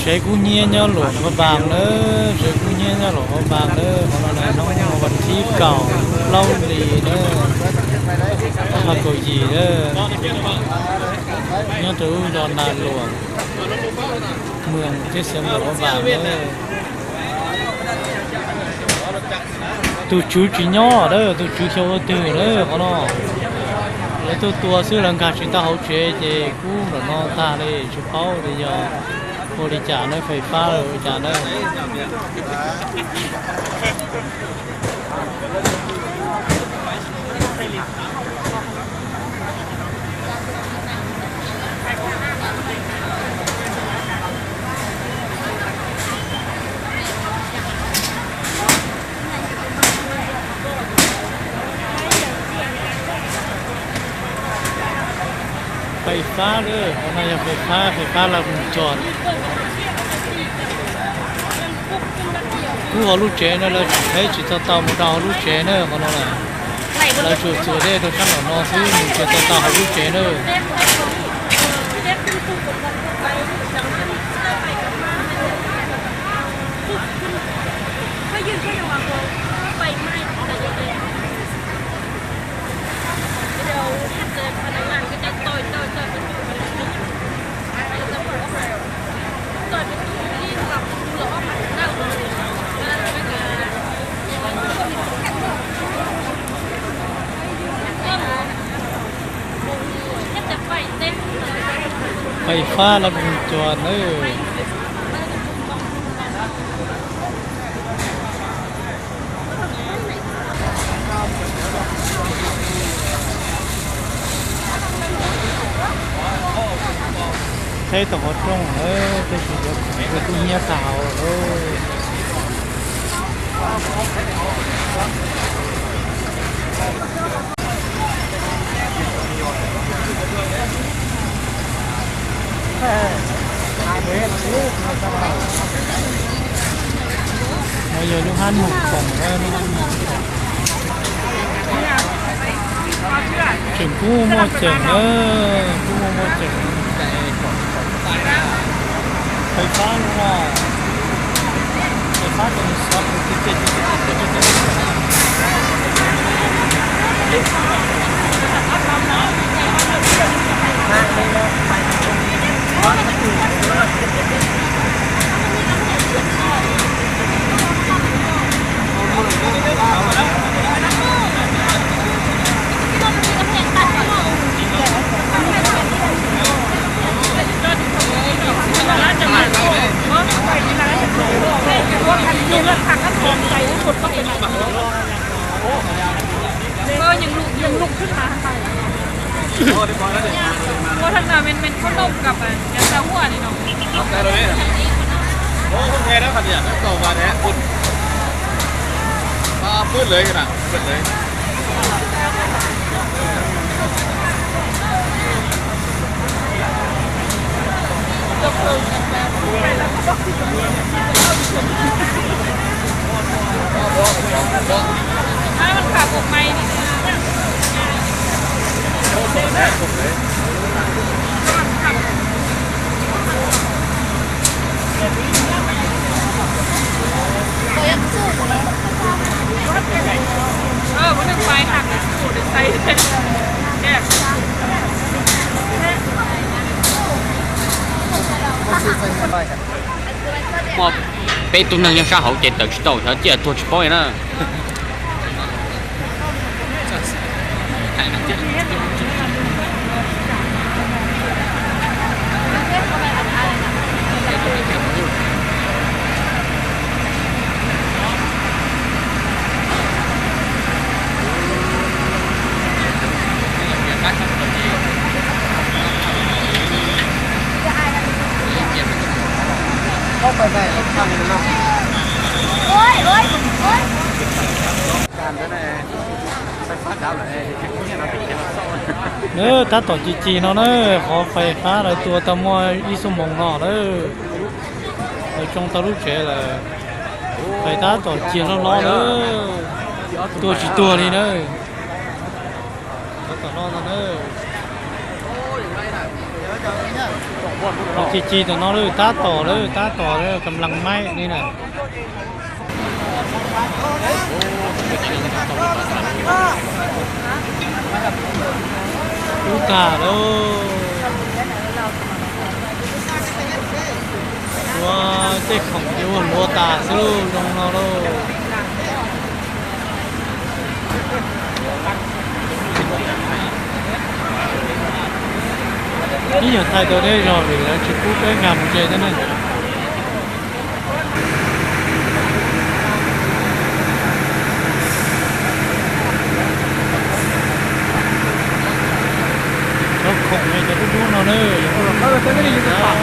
Tsev kub hnyiab nyob Luam Phaj Npas nawb, tsev kub hnyiab nyob Luam Phaj Npas nawb, qhov no hnub vas thib kaum plaub hlis nawb, ob phav kaum yim nawb, nyob rau lub zos Nas Luam, moos teb xeev Luam Phaj Npas nawb. Tus tswv tsis nyob lawm, tus tswv xyov ua twg lawm qhov no. Lawv tuaj tua xwb, lawv nkag tsis tau hauv tsev ces kub nram no tag li, tsis paub tias yog ua li cas nawb, fais fab los ua li cas nawb. Fais fab lawm, qhov no yog fais fab, fais fab la mus cos. Kub hauv lub tsev no lawv tsis tau tau mus rau hauv lub tsev na, qhov no lawv tsuas txuas dej rau sab nraum no xwb, mus tsis tau tau hauv lub tsev na. Fais fab la mus cos nawb. Tsheb tau qhov rooj lawm, tab sis yuav kub hnyiab tag hauv lawm. No yog lub hab noog koom, lub hab noog koom. Tseem kub muaj muaj ceem na, kub muaj muaj ceem. Fais fab no, fais fab ces nws xov. Ua thaum no men men khaub noom kab yas tau huaj li no. Muaj peb tug neeg nyob sab hauv ces tawm tsis tau, xyov ciaj tuag tsis paub li na. Nws tab tom cig cig no na, qhov fais fab lawv tua tau muaj ib xuab moos no lawm, lawv tsoo tau lub tsev lawm. Fais tab tom cig loj loj lawm, tua tsis tuag li na. Tab tom loj no na. Ci ci tom no lawm, tab tom lawm, tab tom lawm, kam lees maib li na. Kub tag lauj. Ua tej khoom ces ua hluav tas xwb lauj, zoo no lauj. Ib nyuag thaij tau deb zog vim lawv tsis pub peb nkag mus ze thiab ne. Cov khoom ne, cov dub dub no na, yog ua los qawb tej ne, yog